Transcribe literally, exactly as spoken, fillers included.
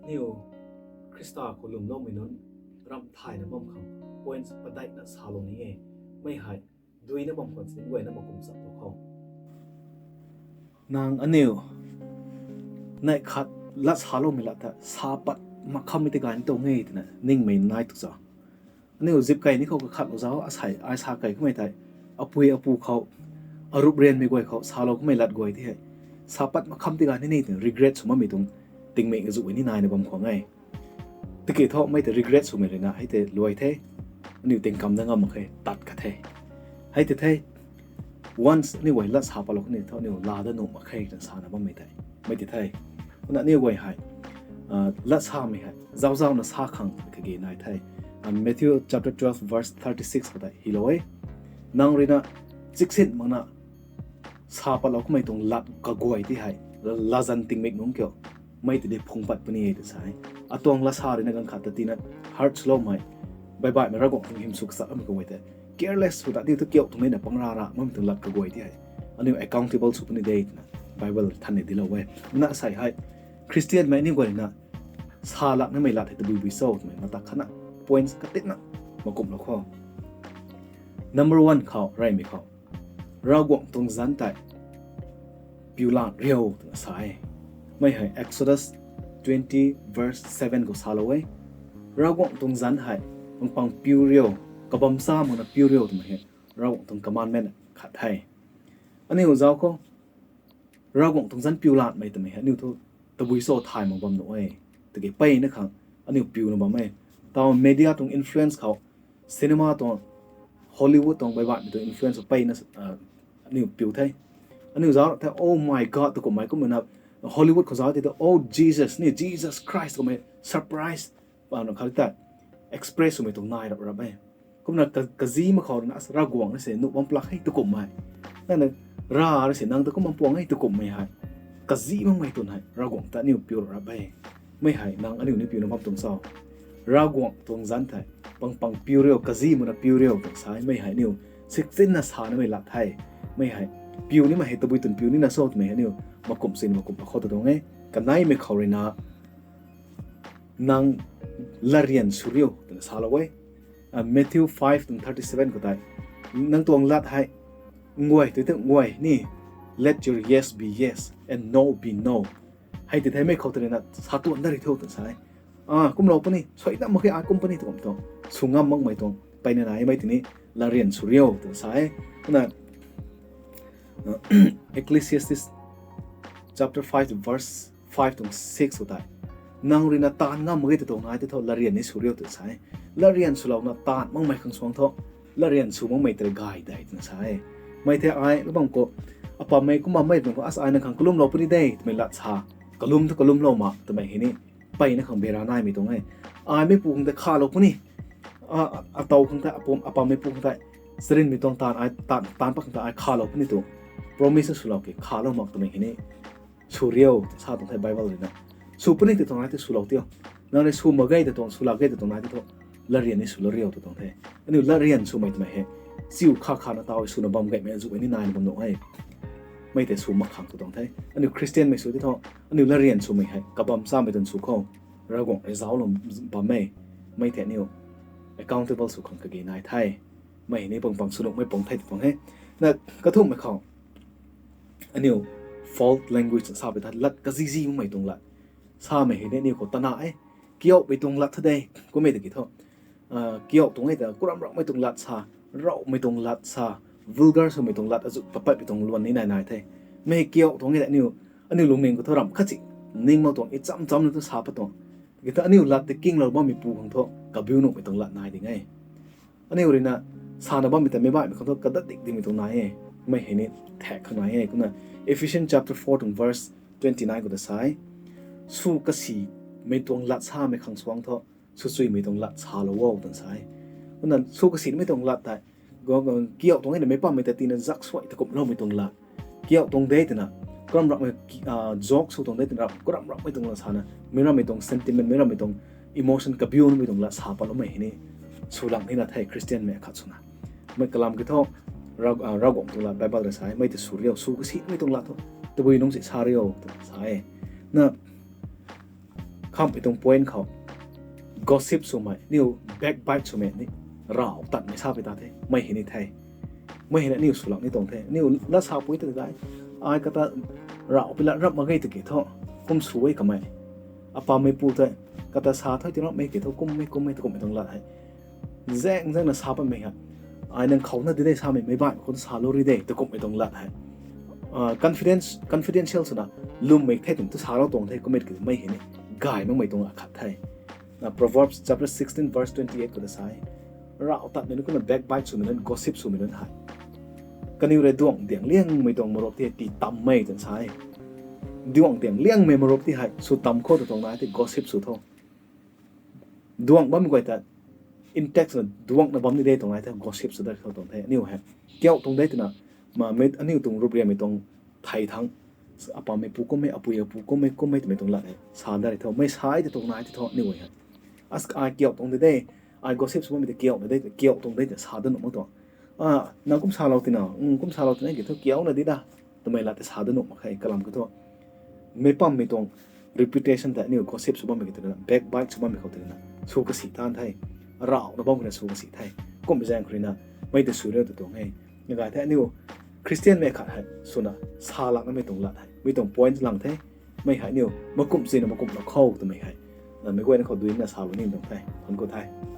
Aniu Khrista khou lwmloumei nunc ramh thayna bam khang points padeihna salou ni e. Mi hei duina bam khwan sin guayna makum chap tu khou, nang aniu neih khat lat saloumei lat ta sa pat mak khammei tei gay ni tuang e twna ningmei nai tu cha. Aniu zip kei ni khou kakhatlou zauc, asei ai sa kei kamei tei apui apu khou, arup rianmei guay khou salou kamei lat guay tei hei sa pat mak kham tei gay ni ni twna regret sw makmei tuang tingmik azuh ni naina bam khwan e. Tiki thu mei tei regret swmei ruina hei tei luai the, aniu tingkam dat ngam mak khe, tat kha the. Hei tei the, once aniu guay lat sa patlou khou ni thu aniu laa dat nuh mak khe twna sana bammei tei mei tei the. Kumna aniu guay hei lat samei hei zauzauna sa khang kage nai the. Matthew chapter twelve verse thirty six khou tei hylou e, nang ruina chiksin makna sa patlou kamei tuang lat kaguay tei hei latzan tingmik nunc kiu mei tei di phung pat puni e tw sa e. Atuang lat sa ruina ganv khat ta tina hurt swloumei, baihbaihmei Ravguangc tuang hym sw kachat lamei kaguay tei careless sw ta aniu thu kiu twmei na pang ra ra makmei tuang lat kaguay tei hei aniu accountable sw puni de twna Bible than ni dilou e. Kumna asei hei Christianmei aniu guay ruina sa lak namei lat hei tabui bui cho twmei mata khatna points katinna makumlou khou, number one khou reymei khou Ravguangc tuang zanc tei piu lan riu twna sa e. Mi hei Exodus twenty verse seven khou salou e. Ravguangc tuang zanc hei pang pang piu riu, kabam cha makna piu riu twmei hei Ravguangc tuang commandment khat the. Aniu zauc khou Ravguangc tuang zanc piu lanmei twmei hei aniu thu tabui cho thay mak bam nuh e. Tiki peyna khang aniu piuna bam e. Tau media tuang influence khou, cinema tuang, Hollywood tuang baihbaihmei tuang influence peyna aniu piu the. Aniu zauc the, oh my God, tu kummei kumna Hollywood khou zauc tei tu, oh Jesus, ni Jesus Christ kummei surprise pano khat ta express swmei tuang nai rap rap e. Kumna kazi mak khou ruina Ravguangc na se nuh bam plak hei tu kummei, nang ra ra se nang ta kum bam puang hei tu kummei hei kazi makmei twn hei Ravguangc ta aniu piu rap e. Mi hei nang aniu ni piuna bam tuang cho? Ravguangc tuang zanc thei pang pang piu riu, kazi makna piu riu twna sa e. Mi hei aniu sikchinna sa namei lat the. Mi hei piu nimei hei tabui twn piu nina cho twmei hei aniu makum sin makum pakhou ta tuang e. Kaneimei khou ruina nang latryan sw riu twna salou e. Matthew five tuang thirty seven khou tei, nang tuang lat hei nguay tu tu nguay ni, let your yes be yes and no be no. Hei tei theimei khou tei ruina sa tuan dat ri tho twna sa e. Kumlou puni, suai dam mak khe, ai kum puni tu kum tuang sw ngam makmei tuang peyna naimei tini latryan sw riu twna sa e. Kumna Ecclesiastes chapter five verse five tuang six khou tei, nang ruina taanv ngam mak ge tu tuang nai tei thu latryan ni sw riu twna sa e. Latryan swlouna taanv makmei khang suang thu latryan sw makmei tei gay de twna sa e. Mi thei ai lubam khou apammei kumbammei bam khou as ai nang khang kalumlou puni de twmei lat sa, kalum thu kalumlou mak twmei hei ni peyna khang bera naimei tuang e. Ai meipu khang tei khalou puni, ataw khang tei, apammeipu khang tei, charynmei tuang taanv ai, taanv pat khang tei ai khalou puni tu promise swlou ke, khalou mak twmei hei ni sw riu sa tuang the Bible ruina. Sw puni tei tuang nai tei swlou tiu. Nang rui sw mak ge tei tuang, sw lak ge tei tuang nai tei thu latryan ni swlou riu tw tuang the. Aniu latryan swmei twmei hei chiu kha khana taw swna bam gaymei azuh ni naina bam nuh e. Mi tei sw mak khang tw tuang the. Aniu Christianmei sw tei thu aniu latryan swmei hei kabam chamei twn sw khou Ravguangc rui zauclou bam e. Mi thei aniu accountable sw khang kage nai the. Mi hei ni pang pang swnuhmei pang the tw tuang e. Na kathumhmei khou aniu fault language sa pei tha, lat kazizi makmei tuang lat samei hei ni aniu khou tana e. Kiaumei tuang lat tha de, kummei tiki thu kiu tuang e ta kuram raumei tuang lat sa, raumei tuang lat sa, vulgar swmei tuang lat azuh papatmei tuang luan ni nai nai the. Mi kiu tuang e ta aniu, aniu lungning khou thu ramh khatsi ning mak tuang, icham chamna thu sa pat tuang. Tiki thu aniu lat tei kinglou bammeipu khang thu kabiu nuhmei tuang lat nai ding e. Aniu ruina sana bammei ta meic baihmei khang thu kadat dik dingmei tuang nai e. Mi hei ni thak khang nai e. Kumna Ephesians chapter four tuang verse twenty nine khou ta sa e, sw kasimei tuang lat samei khang suang thu swchuimei tuang lat salou o twna sa e. Kumna sw kasimei tuang lat tei kiu tuang e na meic pammei ta tina zak suai ta kumhloumei tuang lat, kiu tuang de twna kuram raumei, joke sw tuang de twna kuram raumei tuang lat sana, meic rammei tuang sentiment, meic rammei tuang emotion kabiu nuhmei tuang lat sa patloumei hei ni sw lang nina the Christianmei akhat swna. Mi kalam ki thu Ravguangc tuang lat Bible rui sa e, mi tei sw riu, sw kasimei tuang lat thu tabui nungc si sa riu twna sa e. Na Khamhmei tuang point khou, gossip swmei, aniu backbite swmei ni, rav tatmei sapui ta the, mei hei ni the. Mei hei na aniu swlak ni tuang the. Aniu na sapui ta dai, ai kata rav pui lat rap mak ge tiki thu, kum sw e kamei. Apammeipu tei, kata sa thu ti rammei ki thu, kummei, kummei, kummei tuang lat hei zaeng zaengna sa bammei hei, ai nang khou na di de samei, meic baihmei khou na salou ri de, ta kummei tuang lat hei. Confidence, confidential swna, lwmmei the twna tu salou tuang the, kummei ki mei hei ni, gay makmei tuang akhat the. Proverbs chapter sixteen verse twenty-eight khou ta sa e, rav tatmei nunc kumna backbite swmei nunc, gossip swmei nunc hei, kaniw rui duangc diang liangmei tuang marup ti tii tammei twna sa e. Duangc diang liangmei marup ti hei sw tam khou ta tuang nai the, gossip sw tho. Duangc bammei guay ta, in text na duangcna bam ni de tuang nai the, gossip sw dat khou tuang the. Aniu hei kiu tuang de twna, aniu tuang rupriammei tuang thei thangc, apammeipu kummei, apui apu kummei, kummei twmei tuang lat hei sa dat tho, mei sai ta tuang nai the thu aniu hei. As ai kiu tuang de de, ai gossip sw bammei ta kiuna de, kiu tuang de ta sa dat nuh mak tuang. Nang kum salou tina, kum salou tina ki thu kiuna di da, twmei lat ta sa dat nuh mak khe, kalam ka thu. Meic pammei tuang reputation ta aniu gossip sw bammei ki twna, backbite sw bammei khou twna, sw kasi tan the. Ravna bam khou na sw kasi the. Kummei zaeng khou rui na, mei ta sw riu ta tuang e. Nagay the aniu Christianmei khat hei swna, sa laknamei tuang lat hei, mi tuang point lang the. Mei hei aniu makumh sina makumh lak khou twmei hei, meic guayna khou duina salou ni tuang the. Thank you the.